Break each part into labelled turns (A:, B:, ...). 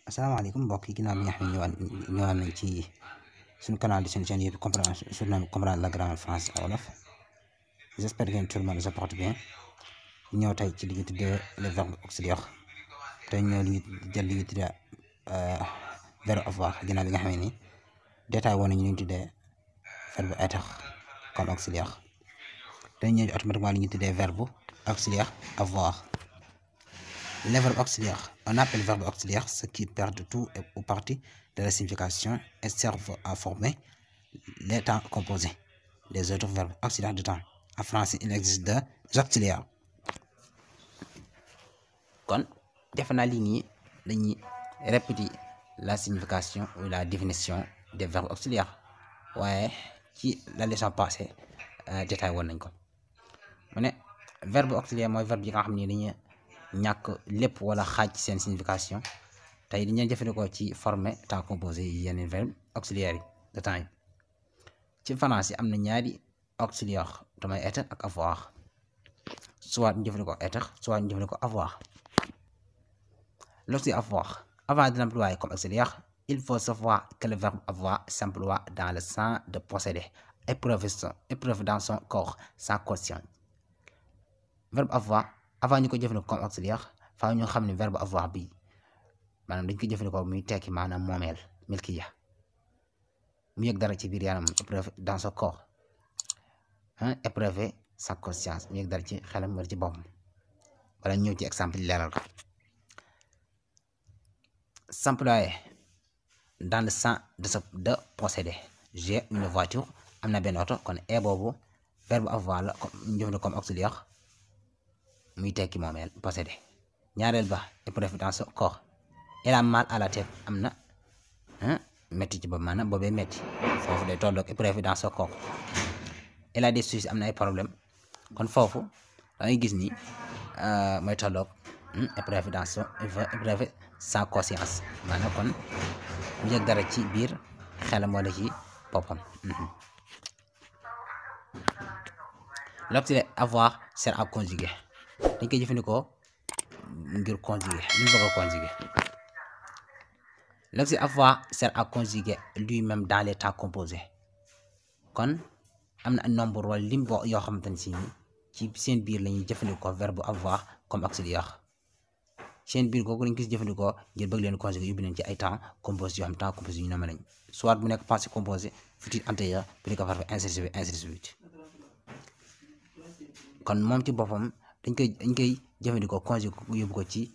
A: asalaamaaleykum mbokk yi ginnaaw bi nga xam ne ñëwaat nañ ci suñu canal di seen chaîne yëpp comprendre la grammaire française et wolof. J'espère que tout le monde se porte bien. ñëw tey ci li ñu tuddee les verbes auxiliaires tey ñëw li jël li ñu tuddee verbe avoir ginnaaw bi nga xam ne ni détail woon nañu li ñu tuddee verbe être comme auxiliaire tey ñëw automatiquement li ñu tuddee verbe auxiliaire avoir. Les verbes auxiliaires, on appelle verbe auxiliaire ceux qui perdent tout ou partie de la signification et servent à former les temps composés. Les autres verbes auxiliaires de temps. En français, il existe deux auxiliaires. Kon defe naa lii nii dañuy répéter la signification ou la définition des verbes auxiliaires waaye ci la leçon passée détail woon nañ ko mu ne verbe auxiliaire mooy verbe yi nga xam ne dañuy ñàkk lépp wala xaaj ci seen signification tey dañuy jëfandikoo ci former temps composé yi yeneen verbe auxiliaire yi de temps yi ci français am na ñaari auxiliaire damay être ak avoir soit ñu jëfandikoo être soit ñu jëfandikoo avoir. Lorsque avoir avant de l'employer comme auxiliaire, il faut savoir que le verbe avoir s'emploie dans le sens de posséder, éprouve dans son corps sans conscience. Verbe avoir avant ñu ko jëfandikoo comme auxiliaire faaw ñu xam ne verbe avoir bi maanaam dañ ko jëfandikoo muy tekki maanaam moomeel milkiya mu yëg dara ci biir yaram éprouve dans son corps éprouver sa conscience mu yëg dara ci xelam wala ci boppam wala ñëw ci exemple leeral ko. S'employer dans le sens de posséder. J'ai une voiture am na benn oto kon boobu verbe avoir la ñu jëfandikoo comme auxiliaire muy tekki moomeel possédé. ñaareel ba éprouve dans son corps il a mal à la tête am na métti ci bopp maanaam boobee métti foofu day tolloog éprouve dans son corps. il a des soucis am na ay problème kon foofu da ngay gis ni mooy tolloog éprouve dans son éprouve sans conscience maanaam kon mu yëg dara ci biir xelam wala ci boppam. L'auxiliaire avoir sert à conjuguer dañ koy jëfandikoo ngir conjuguer li ñu bëgg a conjuguer. L'auxiliaire avoir sert à conjuguer lui-même dans les temps composés kon am na nombre wala lim boo yoo xamante ne si ci seen biir la ñuy jëfandikoo verbe avoir comme auxiliaire seen biir googu lañ gis jëfandikoo ngir bëgg leen conjuguer yóbbu leen ci ay temps composés yoo xam temps composés yu nommé lañ soit bu nekk passé composé futur antérieur prédicat parfait ainsi de suite kon moom ci boppam dañ koy jëfandikoo conjuguer yóbbu ko ci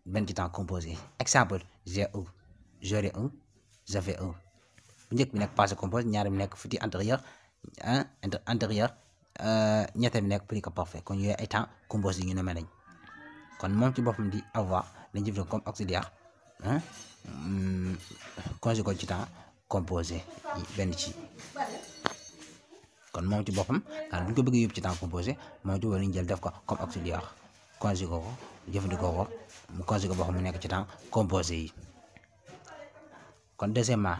A: benn ci temps composé. Exemple j'ai eu, j'aurai eu, j'avais eu bu njëkk bi nekk passé composé ñaar bi nekk futur antérieur antérieur ñette bi nekk prédicat parfait kon yooyu ay temps composé yu nommé lañ kon moom ci boppam di avoir lañ jëfandikoo comme auxiliaire conjugué ko ci temps composé benn ci kon moom ci boppam daal bu ñu ko bëggee yóbbu ci temps composé moom ci war nañ jël def ko comme auxiliaire conjugué ko jëfandikoo ko mu conjugué boppam mu nekk ci temps composé yi. kon deuxièmement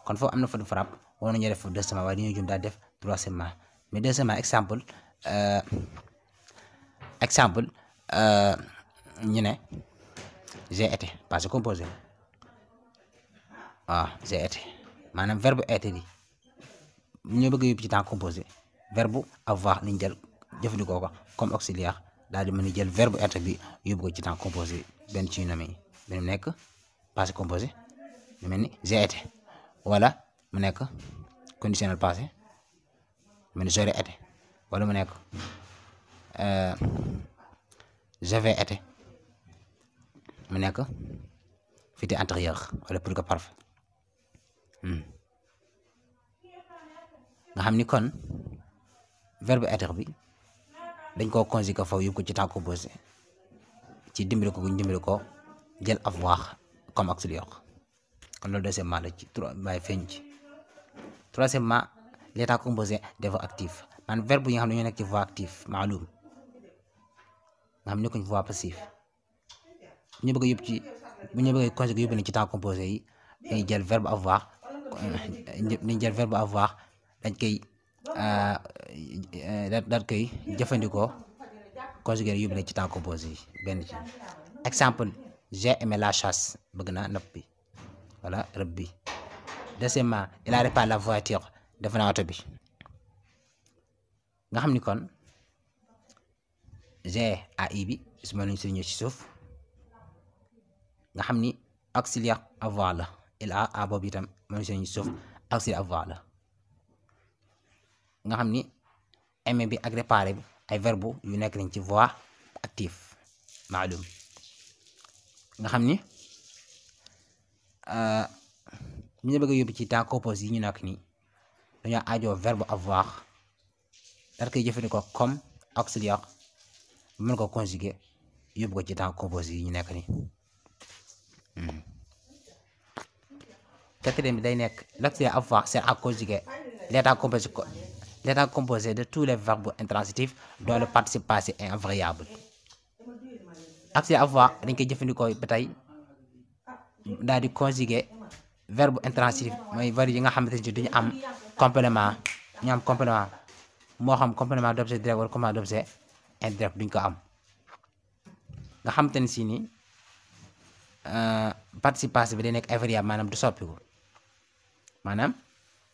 A: kon foofu am na faute de frappe war nañu def deuxièmement waaye dañuy jum daal def troisièmement mais deuxièmement exemple ñu ne j'ai été passé composé waaw j'ai été maanaam verbe être yi ñu bëgg yóbbu ci temps composé verbe avoir lañ jël jëfandikoo ko comme auxiliaire daal di mën a jël verbe être bi yóbbu ko ci temps composé benn ci nommé yi benn mu nekk passé composé lu mel ni j'ai été wala mu nekk conditionnel passé lu mel ni j'aurais été wala mu nekk j'avais été mu nekk futur antérieur wala prédicat parfait nga xam ni kon verbe être bi dañ koo conjugué foofu yóbbu ko ci temps composé ci dimbali ko guñ dimbali ko jël avoir comme auxiliaire kon loolu deuxièmement la ci waaye feeñ ci. Troisièmement les temps composés des voix actives maanaam verbe yi nga xam ne ñoo nekk ci voix active maalum nga xam ne nekkuñ voix passive bu ñu bëgg yóbbu ci bu ñu bëgg conjugué yóbbu ci temps composé yi dañuy jël verbe avoir dañ koy daal jëfandikoo conjugué yóbbu ci temps composé yi benn ci exemple j'ai aimé la chasse bëgg naa napp bi wala rëbb bi. Deuxièmement il a réparé la voiture defar na oto bi. nga xam ni kon j'ai ai bi su ma nuñ si ñëw ci suuf nga xam ni auxiliaire avoir la il a boobu itam ma nuñ si ñëw ci suuf auxiliaire avoir la nga xam ni aimer bi ak réparer bi ay verbe yu nekk nañ ci voie active maalum nga xam ni ñu ne bëgg a yóbbu ci temps composé yi ñu nekk nii dañoo aajoo verbe avoir daal koy jëfandikoo comme auxiliaire mën ko conjuguer yóbbu ko ci temps composé yi ñu nekk nii. quatrième bi day nekk l'auxiliaire avoir sert à conjuguer l'état composé de tous les verbes intransitifs dont le participe passé est invariable. auxiliaire avoir dañ koy jëfandikoo ba tey daal di conjuguer verbe intransitif mooy verbe yi nga xamante ne duñu am complément moo xam complément d'objet direct wala complément d'objet indirect duñ ko am nga xamante ne si ni participe passé bi day nekk invariable maanaam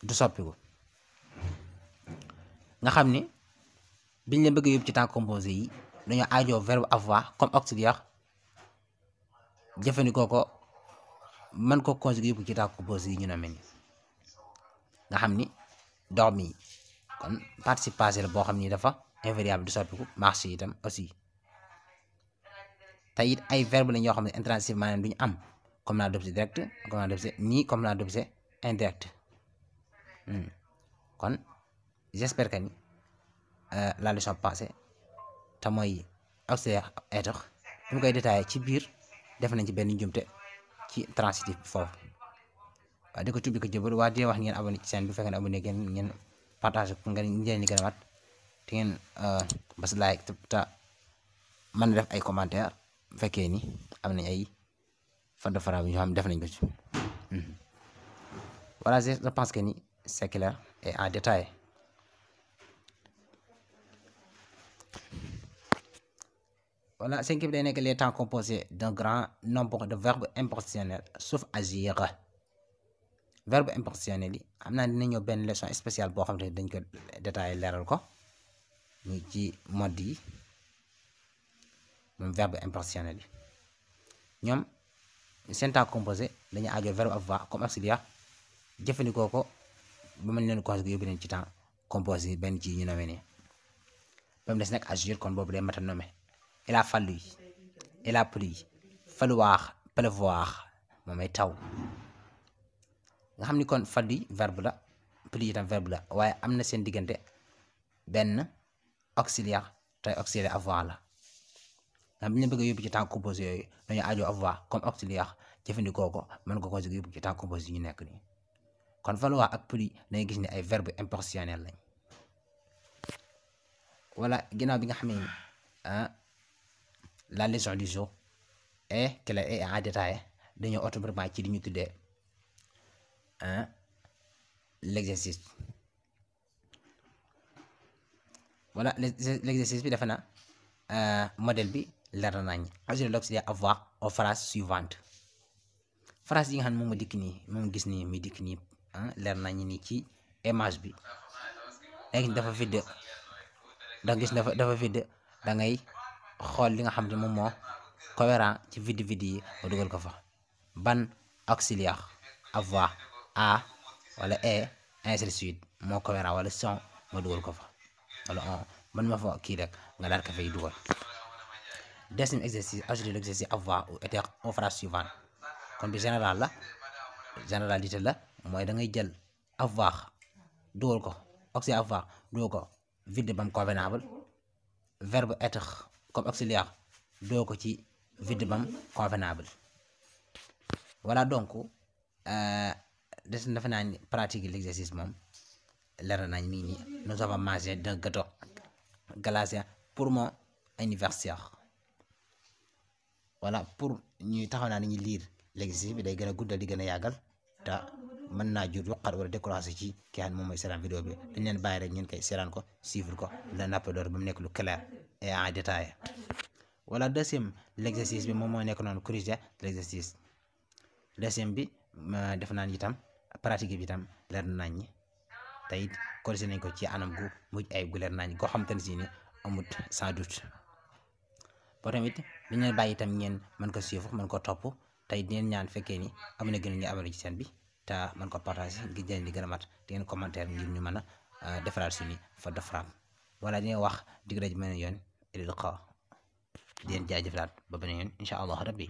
A: du soppiku nga xam ni biñ leen bëgg yóbbu ci temps composé yi dañoo aajoo verbe avoir comme auxiliaire jëfandikoo ko mën ko conjuguer yóbbu ci temps composé yi ñu ne mel ni nga xam ni dormi kon participe passé la boo xam ni dafa invariable du soppiku marché itam aussi te it ay verbe lañ yoo xam ne intransitif maanaam duñu am complément d'objet direct complément d'objet ni complément d'objet indirect. kon j'espère que ni la leçon passée te mooy auxiliaire être fi mu koy détaillé ci biir def nañ ci benn njumte ci transitif bi foofu waaye di ko tubbi ko jëbal waa di wax ngeen abonné ci chaîne bi fekkee ne abonné ngeen partage ko nga njëriñ li gën a mat te ngeen bas like te mën na def ay commentaire bu fekkee ni am nañ ay fan de fara bi ñoo xam def nañ ko ci. Voilà, je pense que ni c'est clair et en détail. Voilà, cinquième day nekk les temps composés d'un grand nombre de verbes impersonnels sauf agir. Verbe impersonnel yi xam naa dina ñëw benn leçon spéciale boo xam ne dañ ko détaillé leeral ko ñu ci mode yi moom verbe impersonnel yi ñoom seen temps composé dañuy aajo verbe avoir comme auxiliaire jëfandikoo ko ba mën leen conjuguer yóbbu leen ci temps composé benn ci ñu nommé nii ba mu des nag agir kon boobu day mat a nommé il a fallu il a plu falloir pleuvoir moom ay taw nga xam ni kon fallu verbe la plu itam verbe la waaye am na seen diggante benn auxiliaire tey auxiliaire avoir la nga xam ne bëgg a yóbbu ci temps composé yooyu dañu aajo avoir comme auxiliaire jëfandikoo ko mën ko conjuguer yóbbu ci temps composé yi ñu nekk nii kon falloir ak plu dañuy gis ne ay verbe impersonnel lañ. Voilà, ginnaaw bi nga xam ne la leçon du jour est claire et en détail dañoo automatiquement ci li ñu tuddee l'exercice. Voilà, l'exercice bi defe na modèle bi leer na nañ ajouter l'auxiliaire avoir aux phrases suivantes. Phrase yi nga xam ne moom ma dikk nii moom gis nii muy dikk nii leer nañ ni ci image bi léegi dafa vide da gis dafa vide da ngay xool li nga xam ne moom moo cohérent ci vide yi nga dugal ko fa ban auxiliaire avoir a wala ainsi de suite moo cohérent wala son nga dugal ko fa wala on man ma fa kii rek nga daal ko fay dugal. Deuxième exercice, ajouter l'exercice avoir ou être aux phrases suivantes kon bi général la généralité la mooy da ngay jël avoir dugal ko auxiliaire avoir dugal ko vide bam convenable verbe être comme auxiliaire dugal ko ci vide bam convenable. Voilà donc des na dafa naa ni pratique l'exercice moom leer nañ mi ngi nii nous avons mangé d'un gâteau glacé pour mon anniversaire. Voilà, pour ñuy taxaw naa ni ñuy lire l'exercice bi day gën a guddal di gën a yàggal te mën naa jur yuqat wala découragé ci ki xam moom mooy seetaan vidéo bi dañ leen bàyyi rek ngeen koy seetaan ko suivre ko la nappe door ba mu nekk lu clair et en détail. Voilà, deuxième l'exercice bi moom moo nekk noonu corriger de l'exercice. deuxième bi def naan itam pratique bi itam leer nañ ñi te it corriger nañ ko ci anam gu mujj ay gu leer nañ koo xam te ne si ni amut sans doute. boo tamit dañ leen bàyyi itam ngeen mën ko suivre mën ko topp tey di leen ñaan fekkee ni am na gën ñu abonné ci seen bi te mën ko partager ngir jëriñ li gën a mat di ngeen commentaire ngir ñu mën a defaraat suñu faute de frappe. wala di wax dig raj beneen yoon di leen jaajëfalaat ba beneen yoon incha allah rabbi.